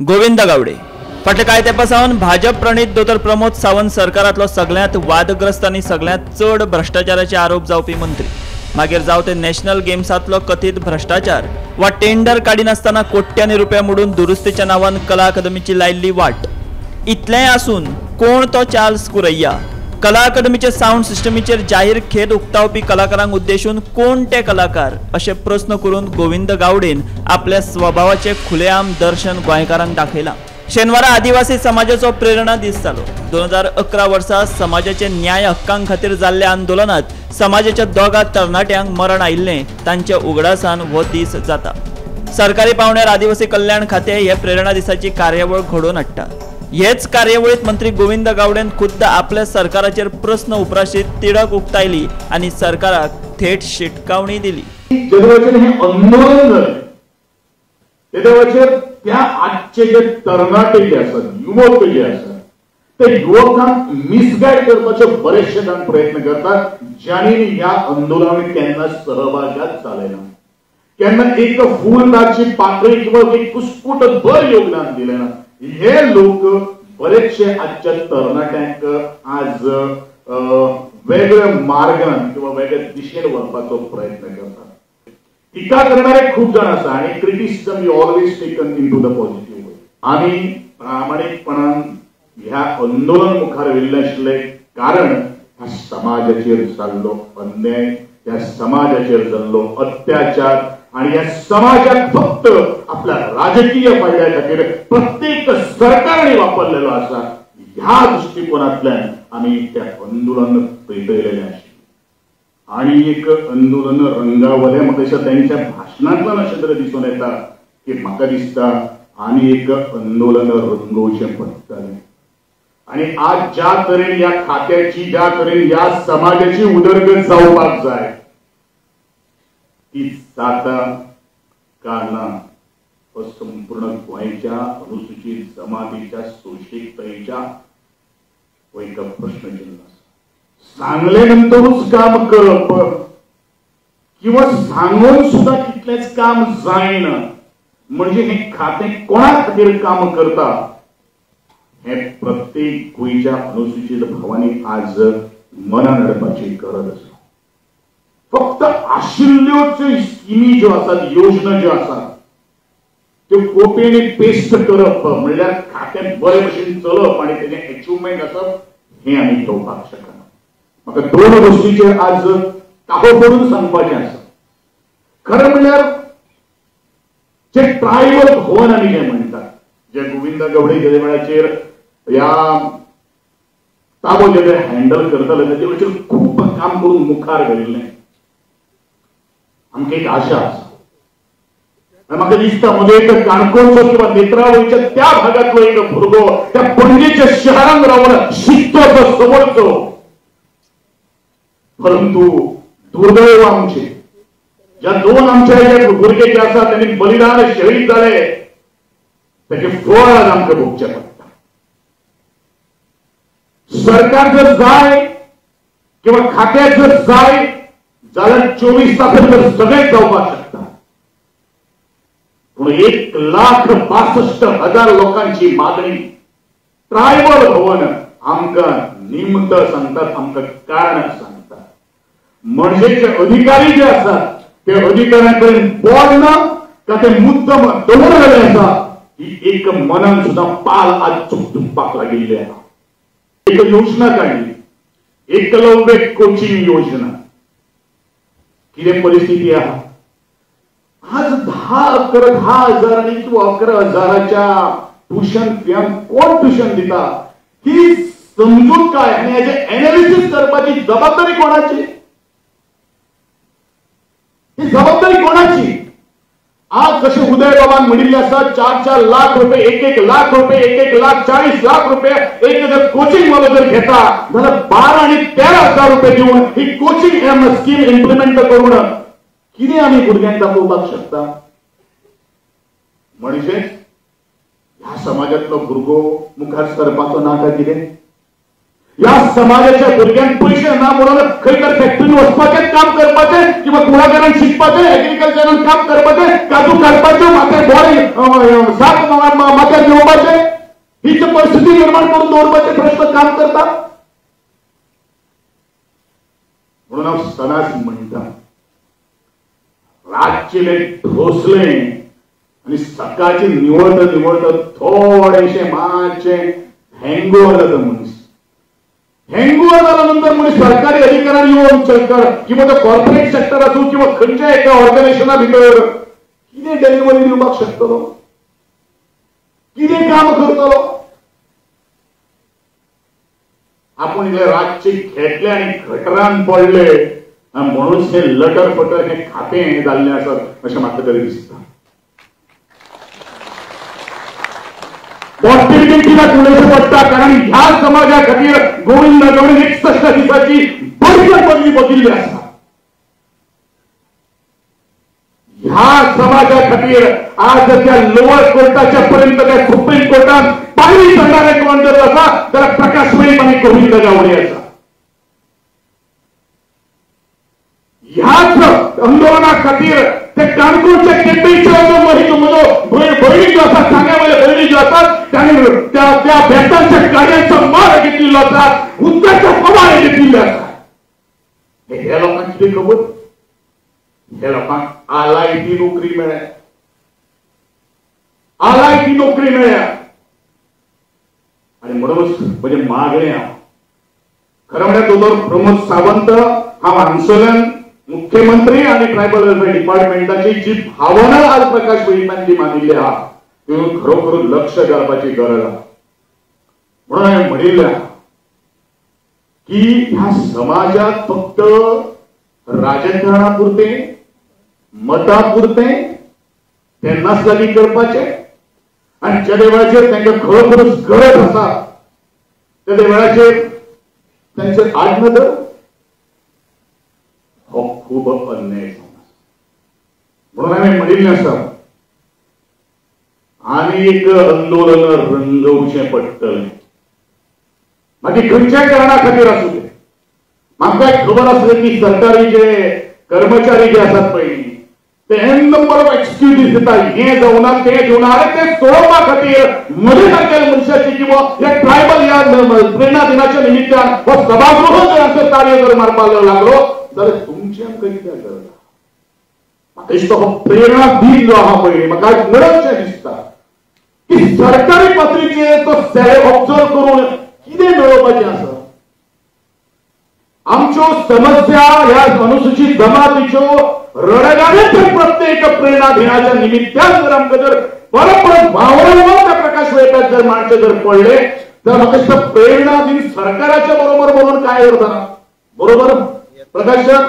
गोविंद गावडे. फाटल्या कांय तेंपा सावन भाजप प्रणीत दोतोर प्रमोद सावंत सरकारांतलो सगळ्यांत वादग्रस्त आनी सगळ्यांत चड भ्रश्टाचाराचे आरोप जावपी मंत्री. मागीर जावं ते नॅशनल गेम्सांतलो कथीत भ्रश्टाचार वा टेंडर काडिनासतना कोट्यांनी रुपया मोडून दुरुस्तीच्या नांवान कला अकादमीची लायिल्ली वाट. इतलेंय आसून कोण तो चार्ल्स कुरैया? कला अकादमीचे सावंड सिस्टमीचेर जाहीर खेद उक्तावपी कलाकारांक उद्देशून कोण ते कलाकार अशे प्रस्न करून गोविंद गावडेन आपल्या स्वभावाचे खुलेआम दर्शन गोंयकारांक दाखयलां. शेनवारा आदिवासी समाजाचो प्रेरणा दीस जालो. 2011 वर्सा समाजाचे न्याय हक्कां खातीर जाल्ल्या आंदोलनात समाजाच्या दोगा तरणाट्यांक मरण आयिल्लें तांच्या उगडासान हो दीस जाता. सरकारी पावंड्यार आदिवासी कल्याण खातें हे प्रेरणा दिसाची कार्यावळ घडोवन हाडटा. हेच कार्यावळीत मंत्री गोविंद गावडेन खुद्द आपल्या सरकाराचेर प्रस्न उप्राशीत तिडक उक्तायली आनी सरकाराक थेट शिटकावणी दिली. त्या आजचे जे तरणाटे जे आसात, युवक जे आसात, ते युवकांक मिसगायड करपाचे बरेचशे जाण प्रयत्न करतात, ज्यांनी ह्या आंदोलनात केन्ना सहभागात जाले ना, केन्ना एक फुलाची पाकळी किंवा एक कुस्कुट भर योगदान दिलें ना. हे लोक बरेचशे आजच्या तरणाट्यांक आज वेगळ्या मार्गान किंवा वेगळ्या दिशेन व्हरपाचो प्रयत्न करतात. टीका करणारे खूप जाण आसा आणि criticism you always taken into the positive way. आमी प्रामाणीकपणान ह्या आंदोलन मुखार व्हेल्लें आशिल्लें, कारण ह्या समाजाचेर जाल्लो अन्याय, ह्या समाजाचेर जाल्लो अत्याचार आणि ह्या समाजाक फक्त आपल्या राजकीय फायद्या खातीर प्रत्येक सरकारने वापरलेलो आसा. ह्या दृष्टिकोनांतल्यान आमी त्या आंदोलन पेटयलेलें आशिल्लें. आणि एक आंदोलन रंगावलें म्हाका दिसता त्यांच्या भाशणांतल्यान अशें तरेन दिसून येता की म्हाका दिसता आनी एक आंदोलन रंगोवचें पडटलें. आनी आज ज्या तरेन ह्या खात्याची, ज्या तरेन ह्या समाजाची उदरगत जावपाक जाय ती जाता का ना हो संपूर्ण गोंयच्या अनुसूचित जमातीच्या सोंशीकतायेच्या हो एक प्रश्नचिन्ह आसा. सांगले नंतरूच काम करप किंवा सांगून सुद्धा कितलेंच काम जायना म्हणजे हे खातें कोणा खातीर काम करता हे प्रत्येक गोंयच्या अनुसूचित भावांनी आज मनान हाडपाची गरज आसा. फक्त आशिल्ल्यो ज्यो स्किमी ज्यो आसात, योजना ज्यो आसात त्यो कॉपी आनी पेस्ट करप म्हणल्यार खातें बरे भशेन चलप आनी तेजें एचिवमेंट आसप हें आमी घेवपाक शकना. म्हाका दोन गोश्टीचेर आज ताको पडून सांगपाचें आसा. खरें म्हणल्यार जे ट्रायबल भवन आमी जे म्हणटात, जे गोविंद गावडे जे वेळाचेर ह्या ताबो जे हँडल करताले तेजे वेळाचेर खूब काम करून मुखार व्हेल्लें. आमकां एक आशा आसा आनी म्हाका दिसता म्हजो एक काणकोणचो किंवा नेत्रावळीच्या त्या भागांतलो एक भुरगो त्या पणजेच्या शहरांत रावन शिकतो तो समजतो, परंतु दुर्दैव आमचे ज्या दोन आमच्या जे भुरगे जे आसा त्यांनी बलिदान शहीद जाले त्याचे फळ आज आमकां भोगचें पडटा. सरकार जर जाय किंवा खात्यात जर जाय जाल्यार 24 तासां भितर सगळें जावपाक शकता, पूण 1,62,000 लोकांची मागणी ट्रायबल भवन आमकां निमत सांगतात, आमकां कारण सांगतात. म्हणजे जे अधिकारी जे आसात ते अधिकाऱ्यां कडेन बोर्ड ना का ते मुद्दम दवरलेले आसा ही एक मनान सुद्धा पाल आज चुकचुकपाक लागिल्ली आसा. एक योजना काडली, एकलव्य कोचिंग योजना. कितें परिस्थिती आसा आज 10,000 आनी किंवा 11,000 ट्युशन फियान कोण ट्युशन दिता ही समजूत काय आनी हेजें एनालिसीस करपाची जबाबदारी कोणाची? ही जबाबदारी कोणाची? आज जशें उदय बाबान म्हणिल्लें आसा 4-4 लाख रुपये, 1-1 लाख रुपये, 1-1 लाख 40 लाख रुपये एक जर कोचिंग वालो जर घेता जाल्यार 12 आनी 13 हजार रुपये दिवन ही कोचिंग स्कीम इम्प्लिमेंट करून कितें आमी भुरग्यांक दाखोवपाक शकता? म्हणजे ह्या समाजांतलो भुरगो मुखार सरपाचो ना काय कितें? ह्या समाजाच्या भुरग्यांक पयशे ना म्हणून खंय तर फॅक्टरीन वचपाचें काम करपाचें किंवा कुळागरान शिकपाचें, एग्रीकल्चरान काम करपाचें, काजू काडपाच्यो, माथ्यार बोरे साक माथ्यार घेवपाचें, ही जी परिस्थिती निर्माण करून दवरपाचे प्रश्न काम करता. म्हणून हांव सदांच म्हणटा, रातचें ढोसलें आनी सकाळचें निवळता निवळता थोडेशें मातशें हँगओवर जाता मनीस. हँगओवर जाल्या नंतर मनीस सरकारी अधिकाऱ्यांनी येवन सरकार किंवा तो कॉर्पोरेट सेक्टर आसूं किंवा खंयच्या एका ऑर्गनायझेशना भितर कितें डिलिव्हरी दिवपाक शकतलो, कितें काम करतलो. आपूण इतले रातचे खेटले आनी गटरान पडले म्हणून हे लटर फटर हे खातें जाल्लें आसा अशें म्हाका तरी दिसता. पॉझिटिव्हिटीला उलोवचें पडटा, कारण ह्या समाजा खातीर गोविंद गावडेन 61 दिसाची बरी पदवी बदलिल्ली आसा. ह्या समाजा खातीर आज त्या लोअर कोर्टाच्या पर्यंत त्या सुप्रीम कोर्टात पायरी चढणारे कोण जर आसा जाल्यार प्रकाश वेळीप आनी गोविंद गावडे आसा. ह्याच आंदोलना खातीर ते काणकोणच्या केपेंच्या म्हजो भयणी ज्यो आसा, सांग्या वयल्या भयणी ज्यो आसात तांणी त्या बेतांच्या गाडयांचो मार घेतिल्लो आसा, उदकाचो फवारे घेतिल्ले आसा. ह्या लोकांक कितें खबर? ह्या लोकांक आलायती नोकरी मेळ्ळ्या, आलायती नोकरी मेळ्ळ्या. आनी म्हणूनच म्हजें मागणें हांव खरें म्हळ्यार दोतोर प्रमोद सावंत हांव हांगसरल्यान मुख्यमंत्री आनी ट्रायबल वेलफेअर डिपार्टमेंटाची जी भावना आज प्रकाश वेळीपान जी मांडिल्ली आहा ती खरोखर लक्ष घालपाची गरज आहा. म्हणून हांवें म्हणिल्लें की ह्या समाजात फक्त राजकारणा पुरतें, मता पुरतें तेन्नाच लागीं करपाचें आनी ज्या वेळाचेर तांकां खरोखरच गरज आसा त्या वेळाचेर तांचेर आडनदर हो खूब अन्याय जावन आसा. म्हणून हांवें म्हणिल्लें आसा, आनी एक आंदोलन रंगोवचें पडटलें. मागीर खंयच्याय कारणा खातीर आसूं तें. म्हाका खबर आसलें की सरकारी जे कर्मचारी जे आसात पळय ते एन नंबर ऑफ एक्सक्युजीस दिता, हें जावना तें जावना. आनी तें सोडोवपा खातीर म्हजे सारक्या मनशाची किंवा ह्या ट्रायबल ह्या प्रेरणा दिनाच्या निमित्तान हो सभागृह जर आमचो कार्य जर मारपाक लागलो जाल्यार तुमची आमकां कित्याक गरज आसा? म्हाका दिसता हो प्रेरणा दिन जो आहा पळय म्हाका म्हणचें दिसता की सरकारी पातळीचेर तो सेल ऑब्जर्व करून कितें मेळोवपाचें आसा. आमच्यो समस्या ह्या अनुसूचित जमातीच्यो रडगाण्याच्या प्रत्येक प्रेरणा दिनाच्या निमित्तान जर आमकां जर परत परत वावरून त्या प्रकाश वेळीपाक जर माणचे जर पडले तर म्हाका दिसता प्रेरणा दिन सरकाराच्या बरोबर बरोबर काय अर्थ ना. बरोबर प्रकाश सर?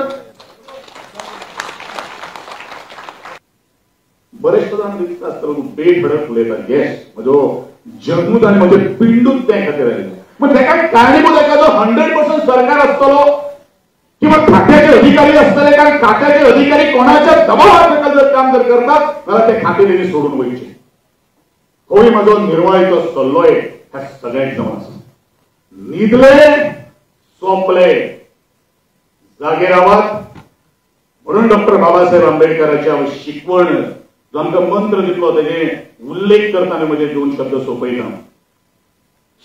बरेचशे जाण दिसता आसतलो बेधडक उलयतात. येस, म्हजो जन्मूच आनी म्हजें पिंडूच ते खातीर आयिल्लें. मग ताका कारणीभूत एखादो 100% सरकार आसतलो किंवा खात्याचे अधिकारी आसतले, कारण खात्याचे अधिकारी कोणाच्या दबावात जर काम जर करतात जाल्यार ते खाते तेणी सोडून वयचें. होय म्हजो निर्वाळीचो सल्लो ह्या सगळ्यांक जावन आसा. न्हिदले सोंपले, जागे रावात. म्हणून डॉक्टर बाबासाहेब आंबेडकराच्या शिकवण जो आमकां मंत्र दितलो तेजे उल्लेख करतना म्हजे दोन शब्द सोंपयता.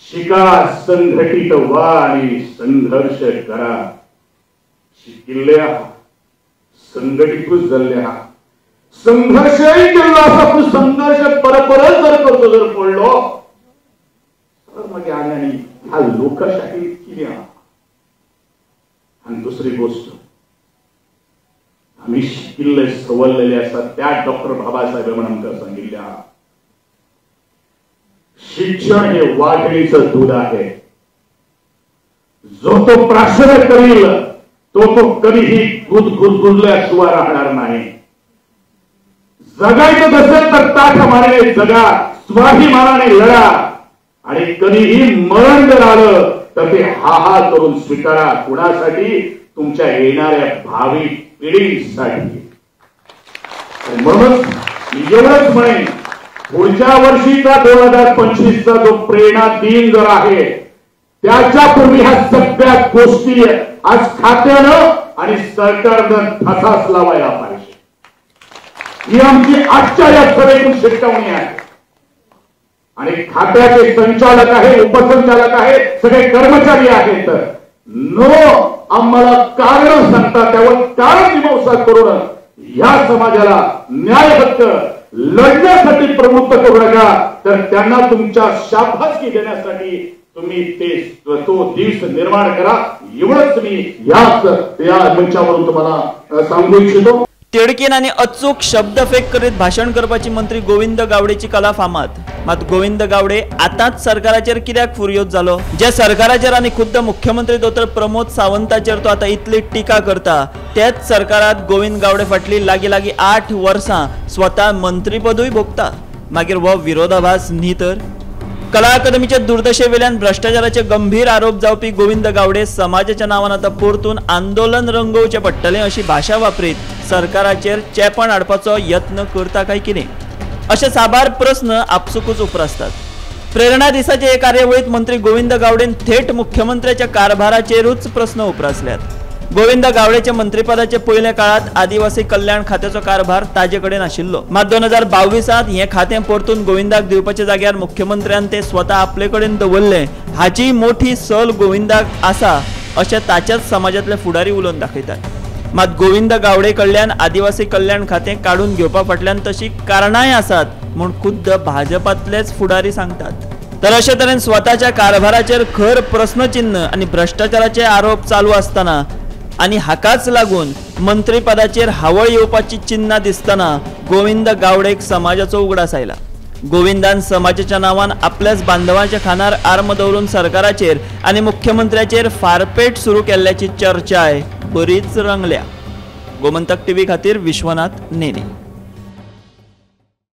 शिका, संघटित व्हा आणि संघर्ष करा. शिकिल्ले आहा, संघटितूच जाल्ले आहा, संघर्शय केल्लो आसा, पूण संघर्श परपरत जर करचो जर पडलो तर मागीर आनी आनी ह्या लोकशाही कितें आहा. आनी दुसरी गोश्ट, आमी शिकिल्ले सवरलेले आसा त्या डॉक्टर बाबासाहेबान आमकां सांगिल्लें आहा, शिक्षण हे वाघिणीचं दूध आहे. जो तो प्राशन करील तो तो कधीही गुदगुजल्याशिवाय राहणार नाही. जगायचं असेल तर ताठ मानेने जगा, स्वाभिमानाने लढा आणि कधीही मरण जर आलं तर ते हा हा करून स्वीकारा. कुणासाठी? तुमच्या येणाऱ्या भावी पिढीसाठी. म्हणून मी एवढंच म्हणेन, पुढच्या वर्षीचा 2025 चा जो प्रेरणा दिन जर आहे त्याच्यापूर्वी ह्या सगळ्या गोष्टी आज खात्यानं आणि सरकारनं ठसास लावायला पाहिजे. ही आमची आजच्या या सभेतून शिटकावणी आहे. आणि खात्याचे संचालक आहे, उपसंचालक आहे, सगळे कर्मचारी आहेत, नो आम्हाला कारण सांगता त्यावर कारण मीमांसा करून ह्या समाजाला न्याय हक्क लढण्यासाठी प्रवृत्त करू नका. तर त्यांना तुमच्या शाबासकी देण्यासाठी तुम्ही ते तो दिवस निर्माण करा, एवढंच मी याच या मंचावरून तुम्हाला सांगू इच्छितो. तिडकीन आनी अचूक शब्दफेक करीत भाशण करपाची मंत्री गोविंद गावडेची कला फामाद. मात गोविंद गावडे आतांच सरकाराचेर कित्याक फुरयोज जालो? जे सरकाराचेर आनी खुद्द मुख्यमंत्री दोतोर प्रमोद सावंताचेर तो आतां इतली टिका करता, तेच सरकारात गोविंद गावडे फाटली लागीं लागीं 8 वर्सां स्वता मंत्रीपदूय भोगता. मागीर हो विरोधाभास न्ही तर? कला अकादमीच्या दुर्दशेवेल्यान भ्रष्टाचाराचे गंभीर आरोप जावपी गोविंद गावडे समाजाच्या नांवान आतां परतून आंदोलन रंगोवचें पडटलें अशी भाशा वापरीत सरकाराचेर चेपण हाडपाचो यत्न करता काय कितें, अशे साबार प्रस्न आपसुकूच उप्रासतात. प्रेरणा दिसाचे हे कार्यावळींत मंत्री गोविंद गावडेन थेट मुख्यमंत्र्याच्या कारभाराचेरूच प्रस्न उप्रासल्यात. गोविंद गावडेच्या मंत्रीपदाच्या पयल्या काळात आदिवासी कल्याण खात्याचो कारभार ताजे कडेन आशिल्लो. मात 2022 हें खातें परतून गोविंदाक दिवपाच्या जाग्यार मुख्यमंत्र्यान ते स्वता आपले कडेन दवरलें हाची मोठी सल गोविंदाक आसा अशें ताच्याच समाजांतले फुडारी उलोवन दाखयतात. मात गोविंद गावडे कडल्यान आदिवासी कल्याण खातें काडून घेवपा फाटल्यान तशी कारणांय आसात म्हूण खुद्द भाजपांतलेच फुडारी सांगतात. तर अशे तरेन स्वताच्या कारभाराचेर खर प्रस्नचिन्ह आनी भ्रष्टाचाराचे आरोप चालू आसतना आनी हाकाच लागून मंत्रीपदाचेर हावळ येवपाची चिन्हां दिसतना गोविंद गावडेक समाजाचो उगडास आयला. गोविंदान समाजाच्या नांवान आपल्याच बांधवांच्या खानार आर्म दवरून सरकाराचेर आनी मुख्यमंत्र्याचेर फारपेट सुरू केल्ल्याची चर्चाय बरीच रंगल्या. गोमंतक टीव्ही खातीर विश्वनाथ नेने.